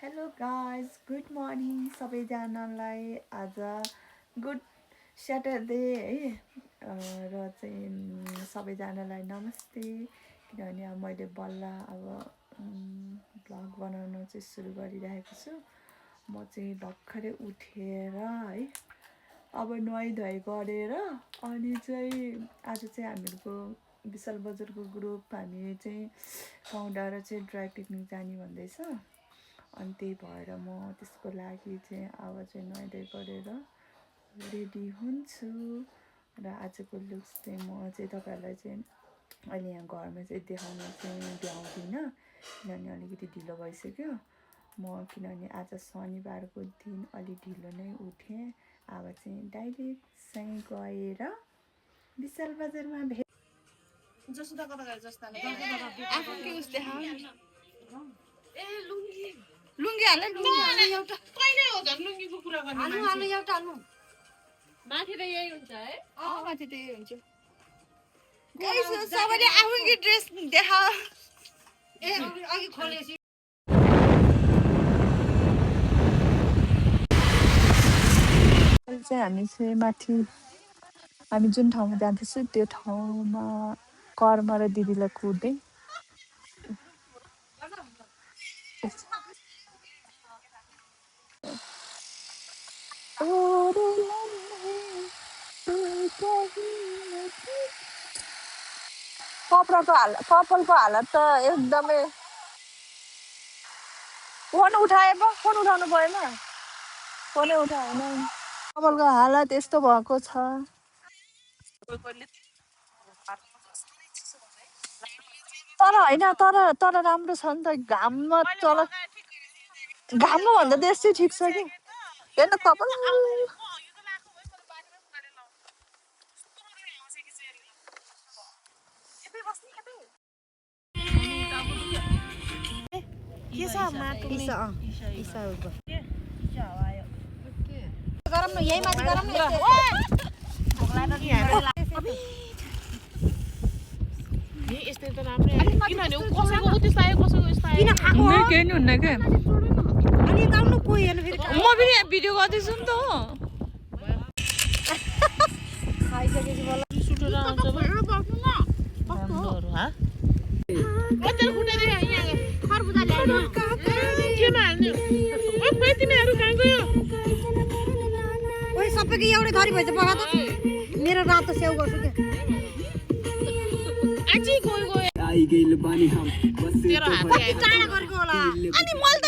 Hello guys good morning सबैजनालाई आज good Saturday है र चाहिँ सबैजनालाई नमस्ते। किनभने अब मैले बल्ल अब भ्लग बनाउन चाहिँ सुरु गरिरहेको छु। म चाहिँ भर्खरै उठेर है अब नुहाइधुवाइ गरेर अनि चाहिँ आज चाहिँ हामीहरूको विशाल बजारको ग्रुप हामी चाहिँ गाउँ डाँडा चाहिँ ड्राई पिकनिक जाने भन्दैछ। अनि त्यही भएर म त्यसको लागि चाहिँ अब चाहिँ नुहाइधुवाइ गरेर रेडी हुन्छु र आजको लुक्स चाहिँ म चाहिँ तपाईँहरूलाई चाहिँ अहिले यहाँ घरमा चाहिँ देखाउन चाहिँ भ्याउँदिनँ किनभने अलिकति ढिलो भइसक्यो। म किनभने आज शनिबारको दिन अलि ढिलो नै उठेँ। अब चाहिँ डाइरेक्ट चाहिँ गएर विशाल बजारमा भेट जसुदा कता गए जस्ता आफू के उस देखाऊ ए लुङ्गी लुङ्गी हाल्नु लुङ्गी एउटा कहिले हो झन् लुङ्गीको कुरा गर्ने हाल्नु हाल्नु एउटा हाल्नु माथि त यही हुन्छ है माथि त यही हुन्छ। गाइस सबैले आफ्नो ड्रेस देखा ए अघि खोलेसी अहिले चाहिँ हामी चाहिँ माथि हामी जुन ठाउँमा जाँदैछौँ त्यो ठाउँमा कर्म र दिदीलाई कुर्दै कपालको हालत त एकदमै फोन उठाए पो फोन उठाउनु परेन फोनै उठाएन। कपालको हालत यस्तो भएको छ। तर होइन तर राम्रो छ नि त घाममा तल घाममा भन्दा त यस्तै ठिक छ कि हेर्न कपाल के छ माटो इसा गरम न यही माथि गरम न यस्तै त राम्रै किनभने कसैको उतिस आयो कसैको यस्तो आयो किन खाको हो केही नि हुन्न क्या। अनि ताउनु कोही हेर्नु फेरि म पनि यहाँ भिडियो गर्दैछु नि त हो। खाइसकेपछि बल्ल सुटेर आउँछ राम्रोहरू हा कतिले खुटेर यहाँ खरबुजा ल्याउनु केमा हाल्ने ओ खोइ तिमीहरू कहाँ गयो ओइ सबैको एउटै थरी भएछ बगा त मेरो रातो स्याउ गर्छु के आजी गयो आई गइल बानी हम बस तेरो हात चाँडा गरेको होला अनि मैले त